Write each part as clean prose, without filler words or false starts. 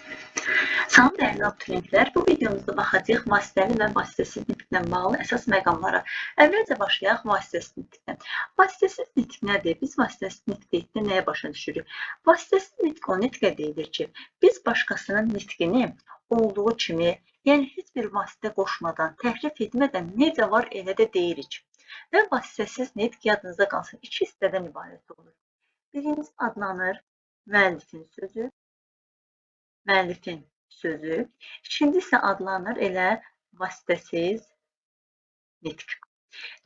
Salam dəyərli abituriyentlər, bu videomuzda baxacağıq vasitəli və vasitəsiz nitqlə bağlı əsas məqamlara. Əvvəlcə başlayaq vasitəsiz nitqdən. Vasitəsiz nitq nədir? Biz vasitəsiz nitq dedikdə nəyə başa düşürük? Vasitəsiz nitq o nitqə deyilir ki, biz başqasının nitqini olduğu kimi, yəni heç bir vasitə qoşmadan, təhrif etmədən necə var elə də deyirik. Və vasitəsiz nitq yadınızda qalsın, iki hissədən ibarət olur. Birincisi adlanır müəllifin sözü, müəllifin sözü. İkinci isə adlanır elə vasitəsiz nitq.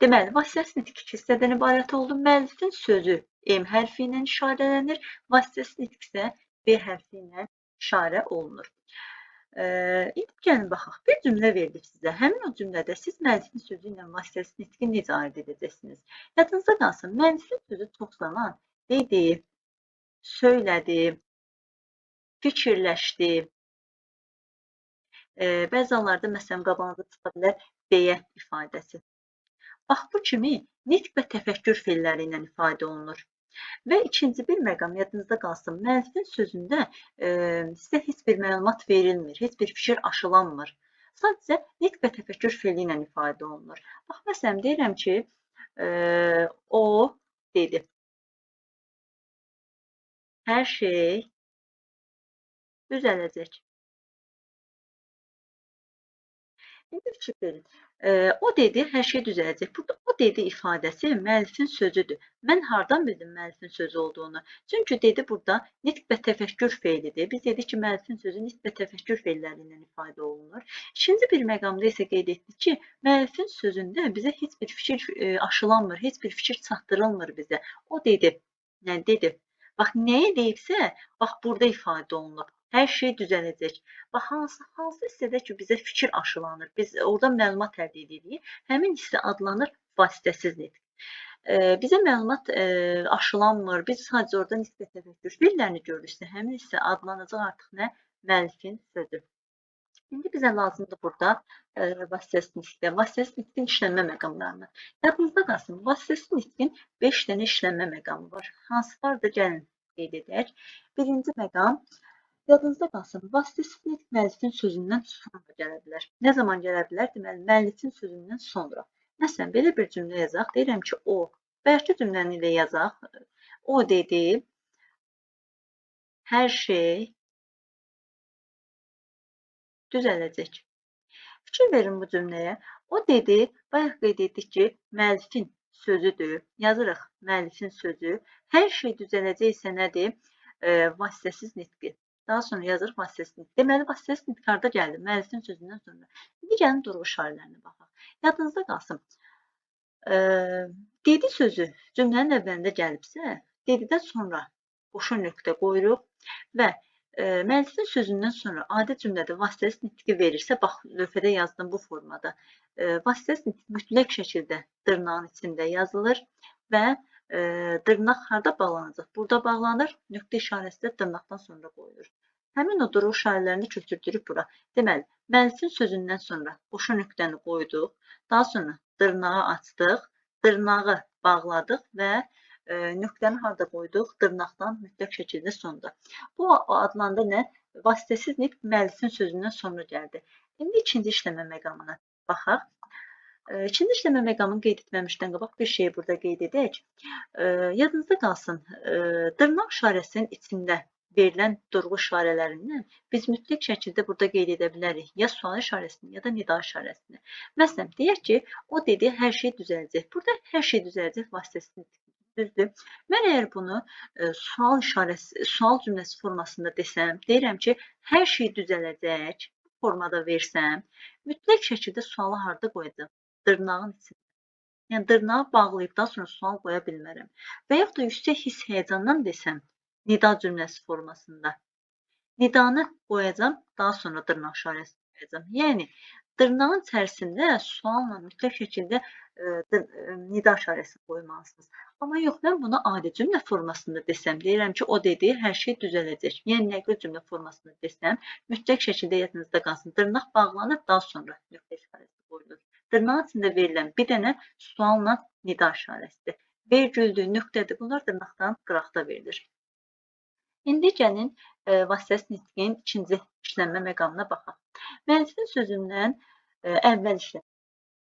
Deməli, vasitəsiz nitq iki hissədən ibarət oldu. Müəllifin sözü M hərfi ilə işarələnir, vasitəsiz nitq isə B hərfi ilə işarə olunur. İndi gəlin baxaq. Bir cümlə verilib sizə. Həmin o cümlədə siz müəllifin sözü ilə vasitəsiz nitqi necə ayırd edəcəksiniz? Yadınızda qalsın, müəllifin sözü çox zaman dedi, söylədi, fikirləşdi. Bəzi hallarda məsələn qabağınıza çıxa bilər deyə ifadəsi. Bax bu kimi nitq və təfəkkür feilləri ilə ifadə olunur. Və ikinci bir məqam yadınızda qalsın. Müəllifin sözündə sizə heç bir məlumat verilmir, heç bir fikir aşılanmır. Sadəcə nitq və təfəkkür feili ilə ifadə olunur. Bax məsələn deyirəm ki, o dedi. Hər şey düzələcək. İndi fikir verin. O dedi, hər şey düzələcək. Burada o dedi ifadəsi müəllifin sözüdür. Mən hardan bildim müəllifin sözü olduğunu? Çünki dedi burada nitq və təfəkkür feilidir. Biz dedik ki, müəllifin sözü nitq və təfəkkür feilləri ilə ifadə olunur. İkinci bir məqamda isə qeyd etdik ki, müəllifin sözündə bizə heç bir fikir aşılanmır, heç bir fikir çatdırılmır bizə. O dedi, yəni dedi. Bax, nəyi deyibsə, bax burada ifadə olunub. Hər şey düzələcək. Bax, hansı hissədə ki, bizə fikir aşılanır, biz oradan məlumat əldə edirik, həmin hissə adlanır vasitəsiz nitq. Bizə məlumat aşılanmır, biz sadəcə orada nitq və təfəkkür feillərini görürüksə, həmin hissə adlanacaq artıq nə? Müəllifin sözü. İndi bizə lazımdır burada vasitəsiz nitqdə, vasitəsiz nitqin işlənmə məqamlarını. Yadınızda qalsın, vasitəsiz nitqin 5 dənə işlənmə məqamı var. Hansılardır? Gəlin qeyd edək. Birinci məqam. Yadınızda qalsın, vasitəsiz nitq müəllifin sözündən sonra gələ bilər. Nə zaman gələ bilər? Deməli, müəllifin sözündən sonra. Məsələn, belə bir cümlə yazaq. Deyirəm ki, o. Bəlkə cümləni ilə yazaq. O dedi, hər şey düzələcək. Fikir verin bu cümləyə. O dedi, bayaq qeyd etdik ki, müəllifin sözüdür. Yazırıq, müəllifin sözü. Hər şey düzələcək isə nədir? Vasitəsiz nitqi. Daha sonra yazırıq vasitəsiz nitq. Deməli, vasitəsiz nitq harda gəldi? Müəllifin sözündən sonra. İndi gəlin durğu işarələrinə baxaq. Yadınızda qalsın. Dedi sözü cümlənin əvvəlində gəlibsə, dedidən sonra qoşa nöqtə qoyuruq və müəllifin sözündən sonra adi cümlədə vasitəsiz nitqi verirsə, bax, lövhədə yazdım bu formada. Vasitəsiz nitq mütləq şəkildə dırnağın içində yazılır və dırnaq harda bağlanacaq? Burada bağlanır, nöqtə işarəsi də dırnaqdan sonra qoyulur. Həmin o durğu işarələrini köçürdürük bura. Deməli, müəllifin sözündən sonra qoşa nöqtəni qoyduq, daha sonra dırnağı açdıq, dırnağı bağladıq və nöqtəni harda qoyduq? Dırnaqdan mütləq şəkildə sonda. Bu adlandı nə? Vasitəsiz nitq müəllifin sözündən sonra gəldi. İndi ikinci işləmə məqamına baxaq. İkinci işləmə məqamını qeyd etməmişdən qabaq bir şeyi burada qeyd edək. Yadınızda qalsın, dırnaq işarəsinin içində verilən durğu işarələrindən biz mütləq şəkildə burada qeyd edə bilərik. Ya sual işarəsini, ya da nida işarəsini. Məsələn, deyək ki, o dedi, hər şey düzələcək. Burada hər şey düzələcək vasitəsiz nitq. Düzdür. Mən əgər bunu sual işarəsi, sual cümləsi formasında desəm, deyirəm ki, hər şey düzələcək formada versəm, mütləq şəkildə sualı harda qoyacaq? Dırnağın içində. Yəni, dırnağı bağlayıb daha sonra sual qoya bilmərəm. Və yaxud da yüksək hiss həyəcandan desəm, nida cümləsi formasında. Nidanı qoyacam, daha sonra dırnaq işarəsini qoyacam. Yəni, dırnağın içərisində sualla mütləq şəkildə nida işarəsini qoymalısınız. Amma yox, mən bunu adi cümlə formasında desəm, deyirəm ki, o dedi, hər şey düzələcək. Yəni, nəqli cümlə formasında desəm, mütləq şəkildə yadınızda qalsın. Dırnaq bağlanır, daha sonra nöqtə işarəsi qoyulur. Dırnağın içində verilən bir dənə sualla nida işarəsidir. Vergüldür, nöqtədir. Bunlar dırnaqdan qıraqda verilir. İndi gəlin vasitəsiz nitqin ikinci işlənmə məqamına baxaq. Müəllifin sözündən əvvəl işlənmə.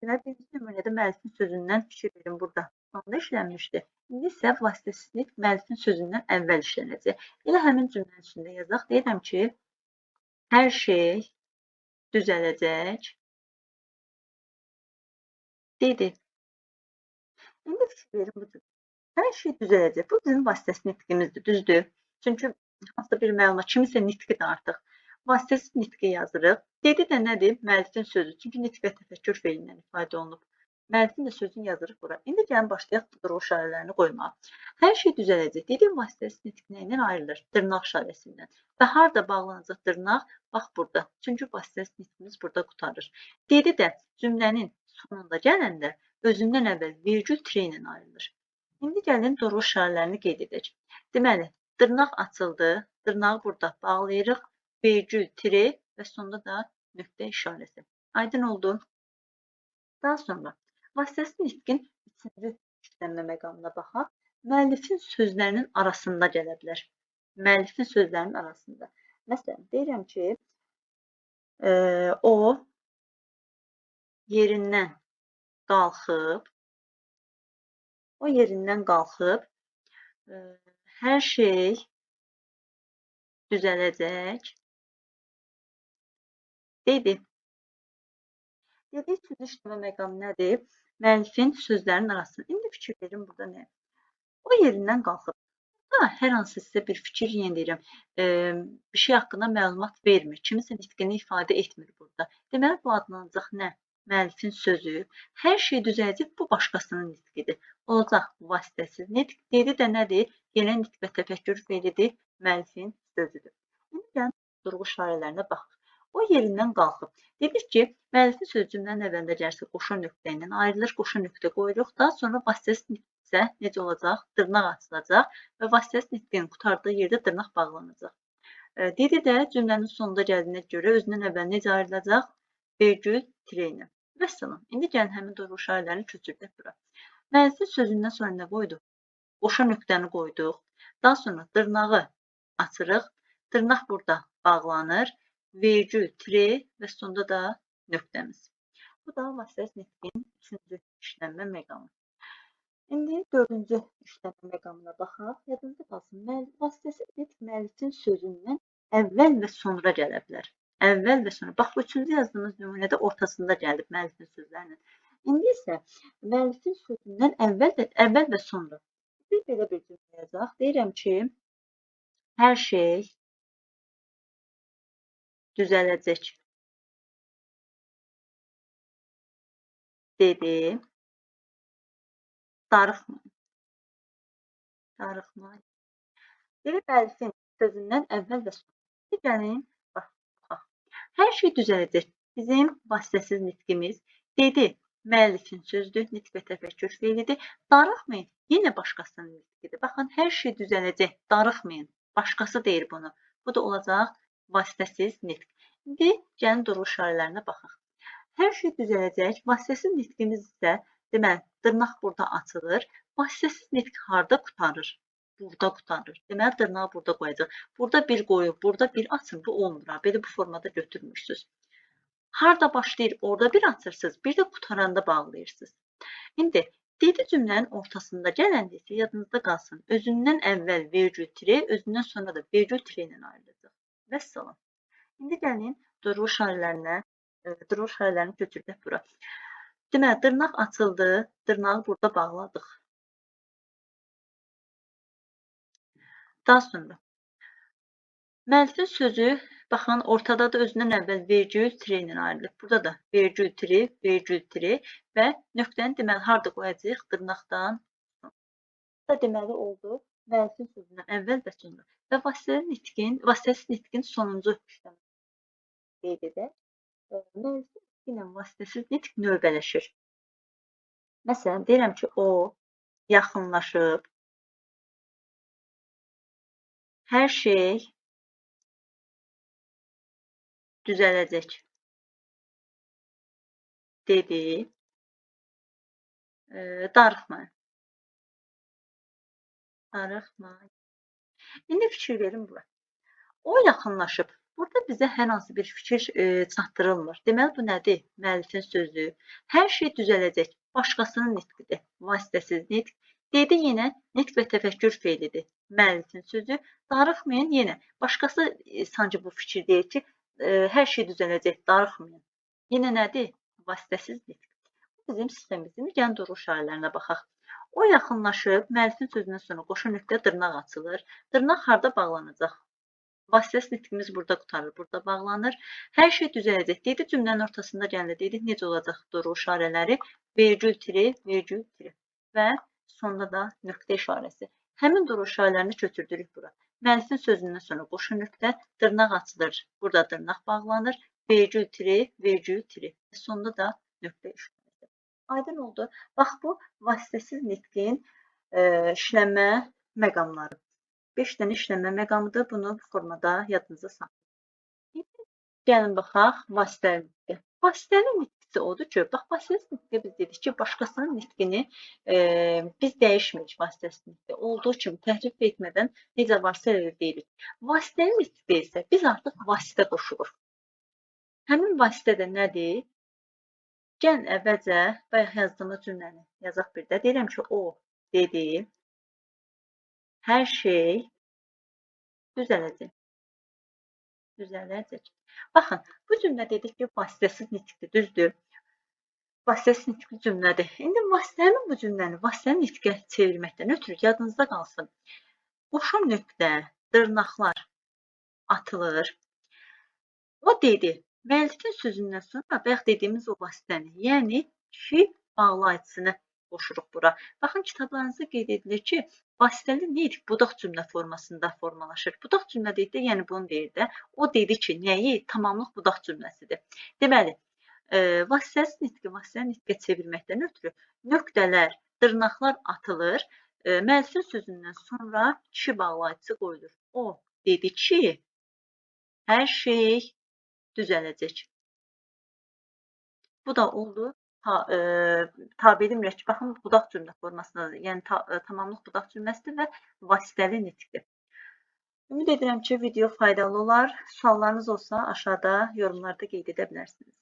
Deməli, birinci nümunədə müəllifin sözündən fikir verin burada sonda işlənmişdi. İndi isə vasitəsiz nitq müəllifin sözündən əvvəl işlənəcək. Elə həmin cümlənin üstündə yazaq. Deyirəm ki, hər şey düzələcək dedi. İndi fikir verin bu cümlə. Hər şey düzələcək. Bu bizim vasitəsiz nitqimizdir, düzdür? Çünki hansısa bir məlumat, kimisə nitqidir artıq. Vasitəsiz nitqi yazırıq. Dedi də nədir? Müəllifin sözü. Çünki nitq və təfəkkür feilindən ifadə olunub. Müəllifin də sözünü yazırıq bura. İndi gəlin başlayaq durğu işarələrini qoymağa. Hər şey düzələcək. Dediyim vasitəsiz nitq nə ilə ayrılır? Dırnaq işarəsindən. Və harda bağlanacaq dırnaq? Bax burada. Çünki vasitəsiz nitqimiz burada qurtarır. Dedi də cümlənin sonunda gələndə özündən əvvəl vergül tire ilə ayrılır. İndi gəlin durğu işarələrini qeyd edək. Deməli, dırnaq açıldı. Dırnağı burada bağlayırıq. Vergül, tire və sonda da nöqtə işarəsi. Aydın oldu. Daha sonra vasitəsiz nitqin üçüncü işlənmə məqamına baxaq. Müəllifin sözlərinin arasında gələ bilər. Müəllifin sözlərinin arasında. Məsələn, deyirəm ki, o yerindən qalxıb, hər şey düzələcək dedi. Dediyi sözü işləmə məqamı nədir? Müəllifin sözlərinin arasında. İndi fikir verin burada nə? O yerindən qalxıb. Burada hər hansı sizə bir fikir, yenə deyirəm, bir şey haqqında məlumat vermir. Kimisə nitqini ifadə etmir burada. Deməli, bu adlanacaq nə? Müəllifin sözü. Hər şey düzələcək, bu başqasının nitqidir. Olacaq vasitəsiz nitq. Dedi də nədir? Yenə nitq və təfəkkür feilidir, müəllifin sözüdür. İndi gəlin durğu işarələrinə baxaq. O yerindən qalxıb. Dedik ki, müəllifin sözü cümlənin əvvəlində gəlirsə qoşa nöqtə ilə ayrılır, qoşa nöqtə qoyuruq. Daha sonra vasitəsiz nitq isə necə olacaq? Dırnaq açılacaq və vasitəsiz nitqin qurtardığı yerdə dırnaq bağlanacaq. Dedi də cümlənin sonunda gəldiyinə görə özündən əvvəl necə ayrılacaq? Vergül tire ilə. Vəssalam. İndi gəlin həmin durğu işarələrini köçürdək bura. Müəllifin sözündən sonra nə qoyduq? Qoşa nöqtəni qoyduq. Daha sonra dırnağı açırıq. Dırnaq burada bağlanır. Vergül, tire və sonda da nöqtəmiz. Bu da vasitəsiz nitqin üçüncü işlənmə məqamı. İndi dördüncü işlənmə məqamına baxaq. Yadınızda qalsın, vasitəsiz nitq müəllifin sözündən əvvəl və sonra gələ bilər. Əvvəl və sonra. Bax, bu üçüncü yazdığımız nümunədə ortasında gəlib müəllifin sözlərinin. İndi isə müəllifin sözündən əvvəl və sonra. Bir belə bir cümlə yazaq. Deyirəm ki, hər şey düzələcək dedi. Darıxmayın. Darıxmayın. Dedi müəllifin sözündən əvvəl və sonra. Gəlin, baxaq. Hər şey düzələcək. Bizim vasitəsiz nitqimiz dedi. Müəllifin sözüdür, nitq və təfəkkür feilidir. Darıxmayın. Yenə başqasının nitqidir. Baxın, hər şey düzələcək. Darıxmayın. Başqası deyir bunu. Bu da olacaq vasitəsiz nitq. İndi gəlin durğu işarələrinə baxaq. Hər şey düzələcək. Vasitəsiz nitqimiz isə, deməli, dırnaq burada açılır. Vasitəsiz nitq harda qurtarır? Burada qurtarır. Deməli, dırnağı burada qoyacaq. Burada bir qoyub, burada bir açın. Bu olmur. Belə bu formada götürmürsünüz. Harda başlayır, orada bir açırsınız. Bir də qurtaranda bağlayırsınız. İndi dedi cümlənin ortasında gələndə isə yadınızda qalsın. Özündən əvvəl vergül tire, özündən sonra da vergül tire ilə ayrılacaq. Vəssalam. İndi gəlin durğu işarələrini köçürdək bura. Deməli, dırnaq açıldı, dırnağı burada bağladıq. Daha sonra müəllifin sözü, baxın, ortada da özündən əvvəl vergül tire ilə ayrılıb. Burada da vergül tire, vergül tire və nöqtəni deməli harda qoyacağıq? Dırnaqdan. Bu da deməli oldu müəllifin sözündən əvvəl və sonra. Və vasitəsiz nitqin sonuncu işləmə qeyd edək. Müəllifin nitqi ilə vasitəsiz nitq növbələşir. Məsələn, deyirəm ki, o yaxınlaşıb, hər şey düzələcək dedi. Darıxmayın. Darıxmayın. İndi fikir verin bura. O yaxınlaşıb. Burada bizə hər hansı bir fikir çatdırılmır. Deməli, bu nədir? Müəllifin sözü. Hər şey düzələcək. Başqasının nitqidir. Vasitəsiz nitq. Dedi yenə nitq və təfəkkür feilidir. Müəllifin sözü. Darıxmayın yenə. Başqası sanki bu fikir deyir ki, hər şey düzələcək. Darıxmayın. Yenə nədir? Vasitəsiz nitq. Bu bizim sistemimizin. Gəlin doğru işarələrinə baxaq. O yaxınlaşıb, müəllifin sözündən sonra qoşa nöqtə dırnaq açılır. Dırnaq harda bağlanacaq? Vasitəsiz nitqimiz burada qurtarır, burada bağlanır. Hər şey düzələcək. Dedi cümlənin ortasında gəlir. Dedik necə olacaq doğru işarələri? Vergül tiri, vergül tiri və sonda da nöqtə işarəsi. Həmin doğru işarələrini köçürdürük bura. Müəllifin sözündən sonra qoşa nöqtə, dırnaq açılır. Burada dırnaq bağlanır. Vergül tiri, vergül tiri. Sonda da nöqtə işarəsi. Aydın oldu. Bax bu vasitəsiz nitqin işlənmə məqamları. 5 dənə işlənmə məqamıdır. Bunu bu formada yadınıza saxlayın. Gəlin baxaq vasitəli nitqə. Vasitəli nitqisi odur ki, bax vasitəli nitqə biz dedik ki, başqasının nitqini biz dəyişmirik vasitəsiz nitqə. Olduğu kimi təhrif etmədən necə varsa elə deyirik. Vasitəli nitqdə isə biz artıq vasitə qoşuruq. Həmin vasitə də nədir? Gəlin əvvəlcə bayaq yazdığımız cümləni yazaq bir də. Deyirəm ki, o dedi. Hər şey düzələcək. Düzələcək. Baxın, bu cümlə dedik ki, vasitəsiz nitqdir, düzdür? Vasitəsiz nitqli cümlədir. İndi vasitənin bu cümləni vasitəli nitqə çevirməkdən ötürü yadınızda qalsın. Qoşa nöqtə, dırnaqlar atılır. O dedi, müəllifin sözündən sonra bayaq dediyimiz o vasitəni, yəni kişi bağlayıcısını qoşuruq bura. Baxın, kitablarınızda qeyd edilir ki, vasitəli nitq budaq cümlə formasında formalaşır. Budaq cümlə dedikdə, yəni bunu deyir də, o dedi ki, nəyi? Tamamlıq budaq cümləsidir. Deməli, vasitəsiz nitqi vasitəli nitqə çevirməkdən ötürü nöqtələr, dırnaqlar atılır. Müəllifin sözündən sonra kişi bağlayıcısı qoyulur. O dedi ki, hər şey düzələcək. Bu da oldu. Tabe edilmir ki, baxın, budaq cümlə formasındadır. Yəni, tamamlıq budaq cümləsidir və vasitəli nitqdir. Ümid edirəm ki, video faydalı olar. Suallarınız olsa aşağıda yorumlarda qeyd edə bilərsiniz.